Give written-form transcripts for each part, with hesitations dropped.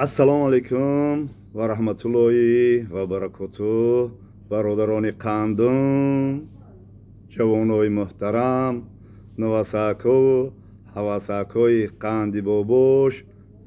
Ассалому алайкум ва раҳматуллоҳи ва баракоту, бародарони қандум, ҷавонои муҳтарам, навасаку ҳавасакҳои қанди бобош,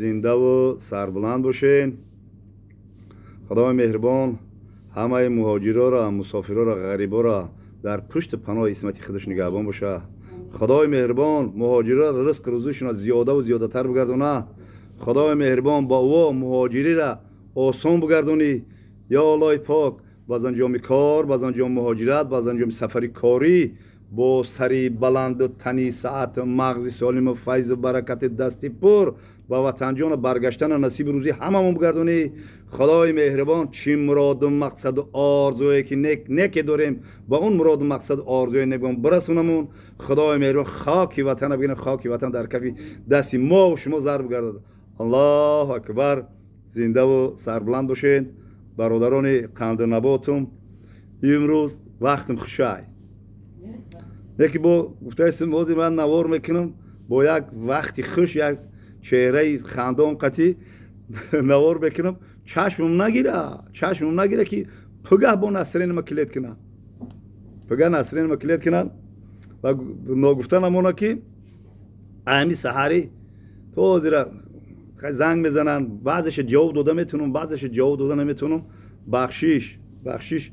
зиндаву сарбуланд бошед. Худои меҳрибон ҳамаи муҳоҷироро, мусофироро, ғариборо дар пушти паноҳи исмати худаш нигаҳбон боша. Худои меҳрибон муҳоҷироро ризқу рӯзишона зиёдаву зиёдатар бигардона. Худои меҳрибон ба ӯ муҳоҷириро осон бигардонӣ. Ё Аллоҳи пок, ба анҷоми кор, ба анҷоми муҳоҷират, ба анҷоми сафари корӣ бо сари баланду тани саату мағзи солиму файзу баракати дасти пур ба ватанҷону баргаштана насиби рӯзӣ ҳамамон бигардонӣ. Худои меҳрибон, чӣ муроду мақсаду орзуе ки неке дорем, ба он муроду мақсаду орзуе некон бирасонамон. Худои меҳрибон хоки ватана бигирем, хоки ватан дар кафи дасти мо шумо зарб бигардад. Аллоҳу акбар. Зиндаву сарбуланд бошед, бародарони қанду-наботум. Имрӯз вақтм хушай, яке бо гуфтаистм, ҳозир ман навор мекунам бо як вақти хуш, як чеҳраи хандон қатӣ навор мекунам. Чашмам нагира, чашмам нагира, ки пугаҳ бо настроение ма клиент кунам, пугаҳ настроение ма клиент кунам. Ва ногуфта намона, ки ами саҳарӣ то ҳозира занг мезананд. Баъзеша ҷавоб дода метавонам, баъзеша ҷавоб дода наметавонам. Бахшиш, бахшиш.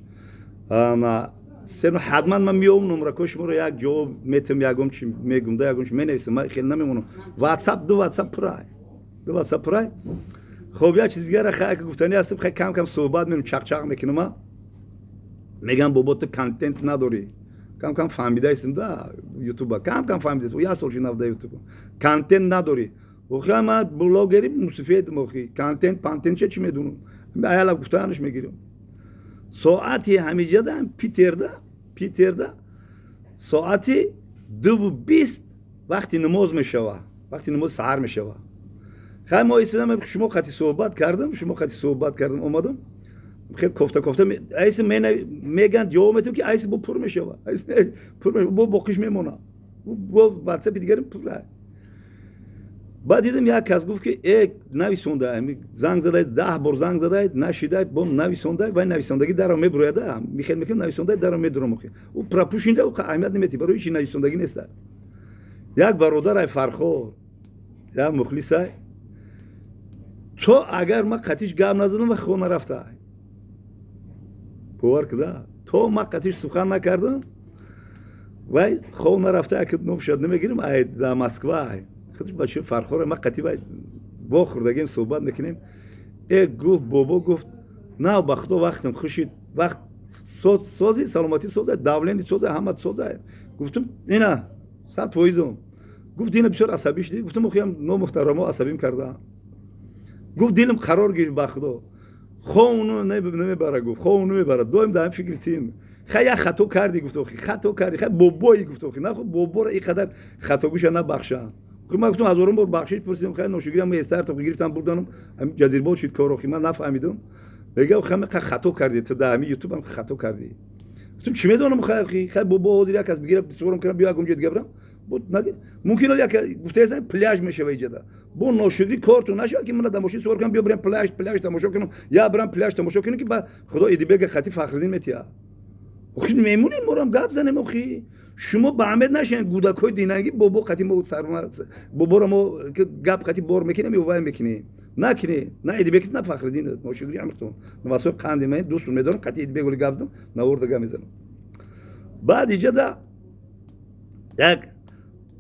Ҳатман ман меёвам, номракҳои шуморо як ҷавоб метам, ягон чи мегум да, ягон чи менависам. Ман хеле намемонам. Ватсап, ду ватсап пурай, ду ватсап пурай. Хоб, як чиз дигара хай гуфтанӣ ҳастам. Хай, кам кам суҳбат менам, чақчақ мекунам. Мегам, бобо, ту контент надорӣ. Кам кам фаҳмидаистам да ютуба, кам кам фаҳмидаистам, як сол шуд набуда ютуба. Контент надорӣ. Охи, ман блогери мусифедам, охи, контент пантентша чӣ медонам? Аяла гуфтанаш мегирам. Соати ҳамиҷада, Питерда, Питерда соати 2:20 вақти намоз мешава, вақти намози саҳар мешава. Хай, мо истодам, шумо қати суҳбат кардам, шумо қати суҳбат кардам, омадам, хел кофта кофта айси меган, ҷавоб метавам, ки айси бо пур мешава, айси пур, бо боқиш мемона, бо ватсапи дигари пур. Баъд дидам, як кас гуфт, ки э, нависонда, занг задай, 10 бор занг задай, нашидай, бо нависонда. Вай нависондагӣ даро мебурояда, михел мекунам, нависонда даро медурам. Охи, ӯ пропущенный да, ӯ аҳамият намети, барои чи нависондагӣ неста. Як бародарай Фархор, як мухлисай, то агар ман қатиш гап назадам, ва хона рафта, бовар куда, то ман қатиш сухан накардам, вай хов нарафта. Як номшад намегирим, ай да Москва, ай худаш бача Фархор. Ма қати вай вохӯрдагем, суҳбат мекунем. Э, гуфт, бобо, гуфт, на, ба худо, вақтам хушид, вақт сози, саломатӣ соза, давление соза, ҳама соза. Гуфтам, ина 100%-ам. Гуфт, ина бисёр асабӣ шудӣ. Гуфтам, охиям номуҳтарамо асабим карда. Гуфт, дилам қарор гирифт, ба худо, хов намебара. Гуфт, хов намебара, доим дар фикри тим. Хай, як хато кардӣ, гуфт, охи, хато кардӣ, хай, бобои, гуфт, охи, нахо боборо ин қадар хатогӯша набахшам. Ман гуфтам, ҳазорон бор бахшиш пурсидам. Хай, ношукрӣ естар гирифтам, бурданам, ҷазирбод шид кор. Охи, ман нафаҳмидам. Мега, хай, хато кардӣ ту, дар ҳами ютубам хато кардӣ. Гуфтам, чӣ медонам? Хай, хай, бобо, ҳозир як кас бигира, суворам кунам, биё, ягон ҷой дига бирам. Мумкин як гуфтаесан, пляж мешава иҷада, бо ношукрӣ корту нашава, ки мана дар мошин сувор кунам, биё, бирам пляж, пляж тамошо кунам, я бирам пляж тамошо кунам, ки ба худо Идибега хати Фахриддин метия. Охи, мемонем, морам гап занем. Охи, шумо ба амед нашен, гудакҳои динагӣ, бобо қати мо, боборо мо гап қати бор мекунем ё вай мекунем, накунем. На Идибек, на Фахриддин, ношукри амртон навасои қанди ман дӯст медорам. Қати Идибек оли гап зам, наворда гап мезанам. Баъд иҷада як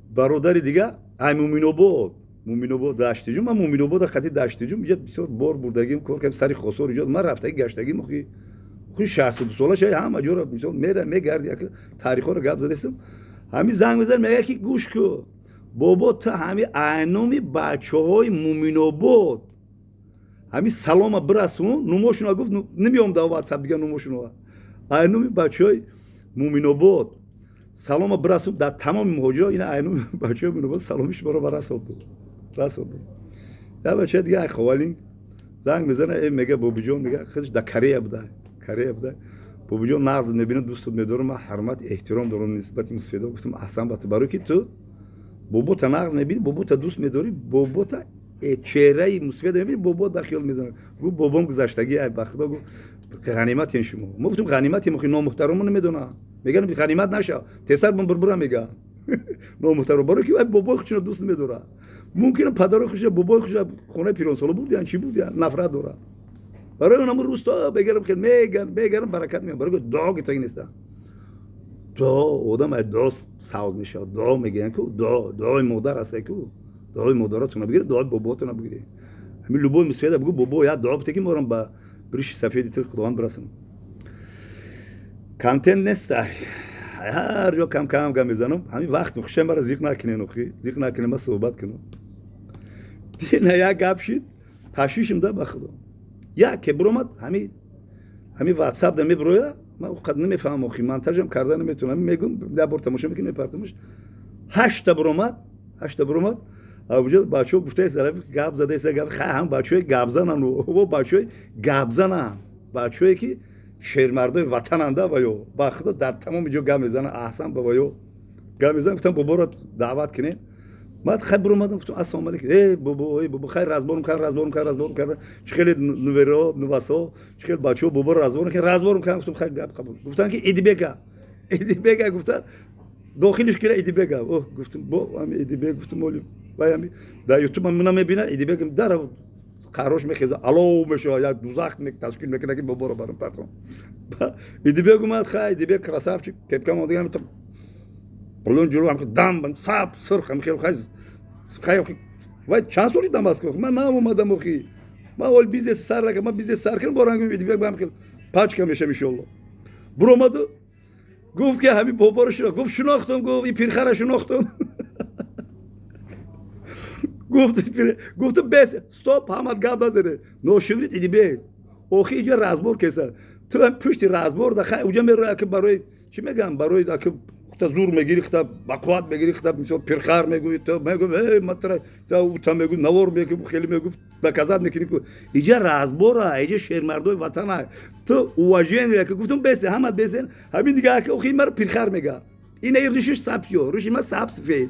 бародари дига, ай Муминобод, Муминобод, Даштиҷум. Ман Муминобода қати Даштиҷум иҷа бисёр бор бурдагим, кор кардем сари Хосор. Иҷо ман рафтаги гаштагим. Охи, хуш 62 сола шай, ҳама ҷоро мисол мера мегарди, як таърихҳоро гап задестам. Ҳами занг мезан, мега, ки гӯш ку, бобо, ту ҳами айноми бачаҳои Муминобод ҳами салома бирасон. Нумошуна гуфт, намеём да ватсап дига. Нумошуна, айноми бачаҳои Муминобод салома бирасон дар тамоми муҳоҷиро. Ина айноми бачаҳои Муминобод саломи шуморо ба расонду, расонду. Як бачаи дига, ай Ховалинг, занг мезана, э, мега, бобиҷон, мега, худаш да Корея буда, Корея буда. Бобиҷон, нағз мебинам, дӯстот медорам, ман ҳурмат, эҳтиром дорам нисбати мусфедо. Гуфтам, аҳсан ба ту, барои ки ту бобота нағз мебини, бобота дӯст медорӣ, бобота Чеҳраи мусфеда мебини, бобо дар хиёл мезанад. Гуфт: «Бобом гузаштагӣ, ай ба худо». Гуфт: «Ғаниматем шумо». Мо гуфтем: «Ғаниматем». Охи, номуҳтаромон намедонам, меган: «Ғанимат наша, тезтар бурбура», мега номуҳтаром, барои ки вай бобои худшона дӯст намедорад. Мумкина падарои худша, бобои худша хонаи пиронсоло бурдиян, чӣ бурдиян, нафрат дорад барои он. Ҳамун рӯсто бегарам, хел меган, мегарам, баракат меям, барои дуо гитаги неста. Дуо, одам ай дуо савд мешавад. Дуо мегӯянд ку, дуо, дуои модар аст ку. Дуои модаратона бигиред, дуои боботона бигиред. Ҳамин любой мусфеда бигӯ: «Бобо, як дуо бите, ки морам ба риши сафеди ту Худованд бирасам». Контент неста, ҳар ҷо кам кам гап мезанам. Ҳамин вақт хушам, мара зиқ накунен, охи, зиқ накунен, ма суҳбат кунам. Дина як гап шид, ташвишим да, ба худо. Яке биромад, ҳами Ватсап да мебироя, ман қад намефаҳмам, охи, монтажам карда наметавонам. Мегум, як бор тамошо мекунем, мепартамаш. Ҳашта биромад, ҳашта биромад. Абуҷа бачаҳо гуфтаест, гап задаест, гап. Хай, ҳам бачаҳои гапзанан, о бачаҳои гапзанан, бачаҳое ки шермардои ватананда ва ё ба худо дар тамоми ҷо гап мезанан. Аҳсан ба ва ё гап мезанан. Гуфтам: «Боборо даъват кунем». Ман хай биромадам, гуфтам: «Ассалому алейкум, э бобо, эй бобо». Хай, разборм кард, разборм кард, разборм кард. Чӣ хеле нуверо, нувасо, чӣ хеле бачаҳо боборо разборм кард, разборм кард. Гуфтам: «Хай, гап қабул». Гуфтанд ки Идибека, Идибека гуфтанд, дохилиш кира Идибека. О, гуфтам, бо ами Идибек, гуфтам, оли вай ами дар Ютуб мана мебина Идибек, дар қарош мехеза, алов мешава, як дузах ташкил мекунад, ки боборо барам партом. Идибек омад. Хай, Идибек красавчик, кепка мондагам, пулун ҷулу, дам саб сурх, ам хел. Хай, хай, вай чанд соли дар Москва, ман нам омадам, охи, ман оли бизнес сар накардам. Ман бизнес сар кардам, бо ранги Идибек бам хел пачка мешам, иншолло. Буромаду гуфт, ки ҳамин боборо шинохт. Гуфт: «Шинохтам», гуфт, «и пирхара шинохтам», гуфт. Гуфту: «Бес, стоп, ҳамат гап назаре, ношукрит Идибек». Охи, иҷа разбор кеса, ту пушти разбор да. Хай, уҷа мероя, ки барои чӣ мегӯям, барои аки хута зур мегири, хута бақувват мегири, хута мисол пирхар мегӯи, ту мегӯ, э матра та мегӯ, навор мегӯ, хеле мегӯ, доказать мекунӣ ку. Иҷа разбора, иҷа шермардои ватана, ту уважение ки. Гуфтум: «Бесе, ҳамат бесен». Ҳамин дига, аки, охи, маро пирхар мега. Ина ришиш сабсё, риши ма саб сифед.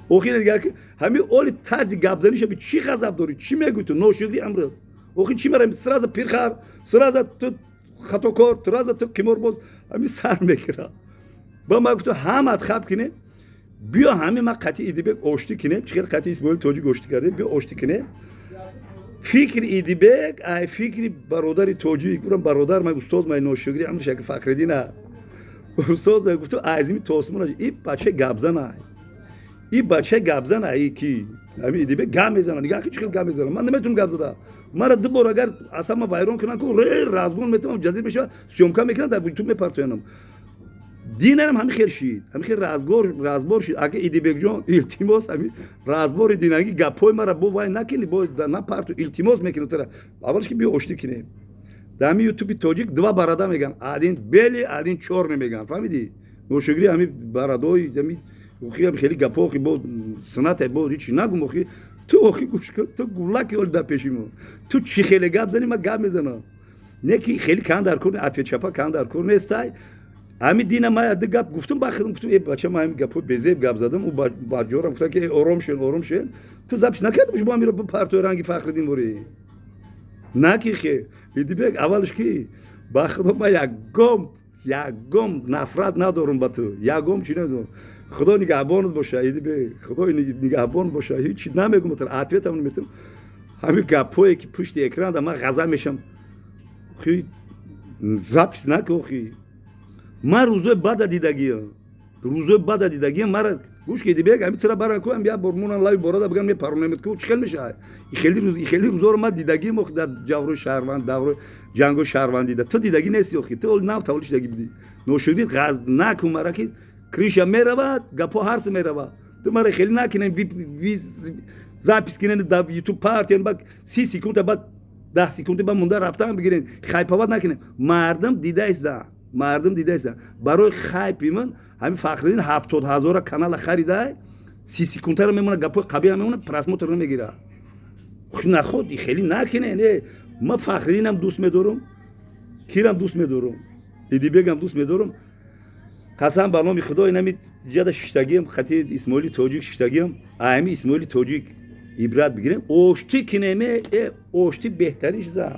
Охи, дига ҳами оли тарзи гапзаниша чӣ ғазаб дорӣ, чӣ мегӯй ту, ношукри амрат? Охи, чӣ мара сразу пирхар, сразу ту хатокор, сразу ту қиморбоз, ҳами сар мегира. Ба ман гуфтам: «Ҳамат хаб кинем, биё, ҳами ма қатъи Идибек оштӣ кинем, чӣ хел қатъи Исмоил Тоҷик оштӣ кардем, биё оштӣ кинем». Фикри Идибек ай фикри бародари тоҷик бурам, бародар май, устоз май, ношукри амр шаки Фахриддина устоз май. Гуфтам: «Азими тосмона, и бача гапзана, и бача гапзана, и ки ҳами Идибек гап мезана, нигаҳ ки чӣ хел гап мезана. Ман наметавонам гап зада, мара ду бор агар асабма вайрон кунам, ку разгон метавонам, ҷазир мешавад, съёмка мекунам, дар Ютуб мепартоянам». Динарам ҳами хел шид, ҳами хел разбор шид. Ака Идибекҷон, илтимос, ҳами разбори динаги гапҳои мара бо вай накунӣ, бо напарту, илтимос мекунам тара. Аввалш ки биё оштӣ кинем. Дар ҳами Ютуби тоҷик два борода меган: один белый, один чёрный меган, фаҳмидӣ? Ношукрӣ, ҳами бородои ҳами охи хеле гапҳо, охи, бо сунате, бо ҳичи нагум. Охи, ту, охи, гӯш кун, ту гулаки оли дар пеши мо, ту чӣ хеле гап зани, ма гап мезанам. Не ки хеле кан дар кор, ответ чапа кан дар кор нестай. Ҳами дина ма ду гап гуфтам, ба худам гуфтам: «Э бача, ма ҳами гапҳои безеб гап задам». Ӯ баҷорам гуфтам, ки ором шен, ором шен, ту запись накарда бо ҳамиро партои ранги Фахриддин ворӣ наки. Хе, Идибек, аввалш ки ба худо, ма ягом нафрат надорам ба ту, ягом чи надорам. Худо нигаҳбонат боша, Идибек, худо нигаҳбон боша. Ҳичи намегум, ответам наметам. Ҳамин гапҳое ки пушти экран да ман ғазаб мешам, запись наку. Охи, ман рӯзои бада дидагиям, рӯзои бада дидагиям. Мара гӯш ки, Идибек, ҳами тира баран ку, як бор мунан лави борода бигам, мепаронемед ку, чӣ хел мешавад? Хеле рӯзоро ман дидагиям, охи, дар ҷаврои шаҳрванд, даврои ҷангои шаҳрвандӣ да ту дидагӣ нести. Охи, ту оли нав тавлид шудагӣ будӣ. Ношукрит наку, мара ки крыша меравад, гапҳо ҳарс меравад. Ту мара хеле накунем, запись кинен, дар Ютуб партиен, ба 30 секунда, ба 10 секунда ба монда рафтан бигирен, хайповать накунем. Мардам дидаиста, мардум дидаиста. Барои хайпи ман ҳамин Фахриддин 70 ҳазора канала харидай, 30 секундтаро мемона, гапҳои қабиҳа мемона, просмотр намегира. Наход хеле накунен. Ман Фахриддинам дӯст медорам, кирам дӯст медорам, Идибегам дӯст медорам. Қасам ба номи Худо, инами ҷада шиштагиам, хати Исмоили Тоҷик шиштагиам, ами Исмоили Тоҷик. Ибрат бигирем, оштӣ кинем. Оштӣ беҳтарин чиза.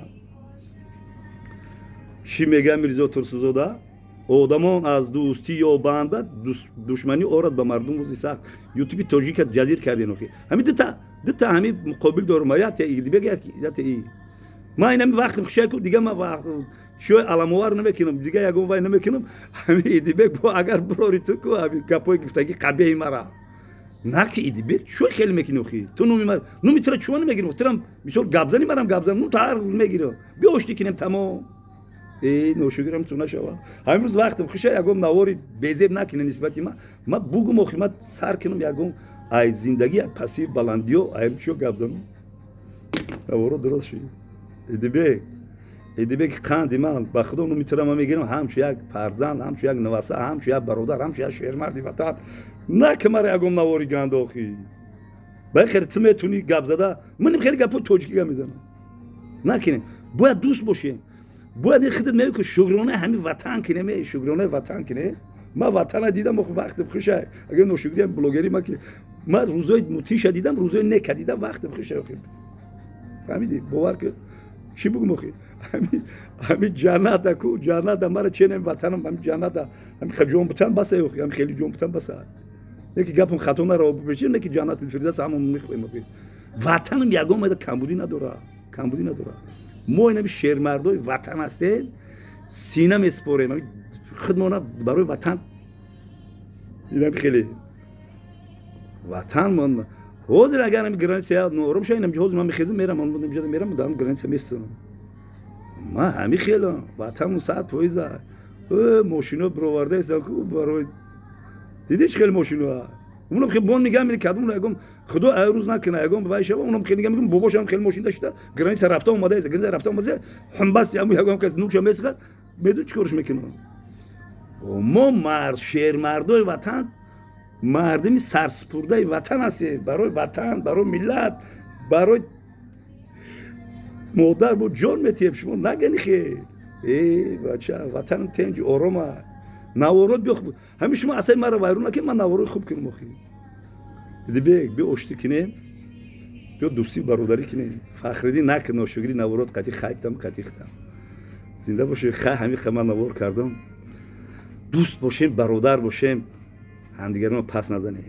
Чӣ мега Мирзо Турсунзода? Одамон аз дӯстӣ ёбанд, душманӣ орад ба мардум рӯзи сахт. Ютуби тоҷика ҷазир карден охи. Ҳами дута ҳами муқобил дорум, яте Идибек, яте и. Ман инами вақтим хушай ку, дига ман чиёи аламовар намекунам, дига ягон вай намекунам. Ҳами Идибек бо агар бирори ту ку, ҳами гапҳои гуфтагӣ қабеҳи мара. На ки Идибек чӯ хеле мекунӣ охи? Ту номи мара, номи тура чӯ намегирам? Турам мисол гапзани марам гапзан, ну та ҳар рӯз мегирам. Биё, оштӣ кинем, тамом. Э, ношукрам ту нашава. Ҳамин рӯз вақтам хуша, ягон навори безеб накунӣ нисбати ман. Ман бугум охи, ман сар кунам ягон ай зиндагӣ, ай пасии баландиё, ай чиё гап занам. Наворо дуруст шид. Идибек, Идибек қанди ман, ба худо номи тура ман мегирам ҳамчу як фарзанд, ҳамчу як наваса, ҳамчу як бародар, ҳамчу як шермарди ватан. На ки мара ягон навори ганд охи. Бай хеле ту метунӣ гап зада, маним хеле гапҳои тоҷикӣ гап мезанам. Накунем. Бояд дӯст бошем. Бояд худат мегӯй ки шукронаи ҳамин ватан кинем, шукронаи ватан кинем. Ман ватана дидам, охи, вақтим хуша. Агар ношукриям блогери ма ки ман рӯзои мутиша дидам, рӯзои нека дидам, вақтим хуша охи. Фаҳмидӣ? Бовар кун. Чӣ бугум охи? Ҳами ҷанната ку, ҷанната мара ченем ватанам, ҳами ҷанната, ҳами ҷон бутан баса охи, ҳами хеле ҷон бутан баса. Неки гапам хато наро биши, неки ҷаннатул фирдавс ҳамон мехоҳем охи. Ватанам ягон майда камбудӣ надора, камбудӣ надора. Мо инами шермардои ватан ҳастем, сина месупорем худмона барои ватан. Инами хеле ватан. Ҳозир агар ами граница ноором шава, инам ҳозир ман мехезам, мерам, мерам, дар граница местонам. Ман ҳами хелам ватанмон 100%. Мошино бироварда истам ку барои дидӣ, чӣ хеле мошино. Унам хеле бон нигоҳ мекунӣ, кадом ягон, худо ай рӯз накуна, ягон вай шава, унам хеле нигоҳ мекунӣ, бобошам хеле мошин дошта, граница рафта омада, граница рафта омада, ҳамбаст яму ягон кас нуча месхад, медун чӣ корш мекунам. Мо мард, шермардои ватан, мардими сарсупурдаи ватан ҳастем. Барои ватан, барои миллат, барои модар мо ҷон метиҳем. Шумо нагани хел. Э, бача, ватанам тенҷ орома. Наворо биё, ҳамин шумо асаи маро вайрон накунед, ман наворои хуб кунам охи. Идибек, биё оштӣ кинем, биё дӯстӣ бародарӣ кинем. Фахриддин, накун ношукрӣ, наворот қатӣ хайптам, қатӣ хитам. Зинда бошед. Хай, ҳамин ха ман навор кардам. Дӯст бошем, бародар бошем, ҳамдигарро пас назанем.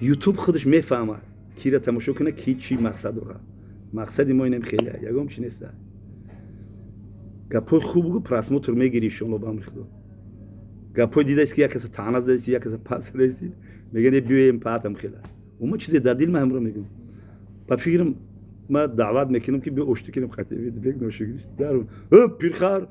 Ютуб худаш мефаҳмад, кира тамошо кунад, ки чӣ мақсад дорад. Мақсади мо инам хеле ягон чи неста. Гапҳои хуб бугу, просмотр мегирӣ, иншоалло, ба амри худо. Гапҳои дидаст, ки як каса таъна задасти, як каса пас задасти, мегӯянд, биёем паатам хела. Ума чизе дар дил ма ҳамро мегӯям. Ба фикрам, ма даъват мекунам, ки биё оштӣ кунем. Хатибек ношукриш дар пирхар.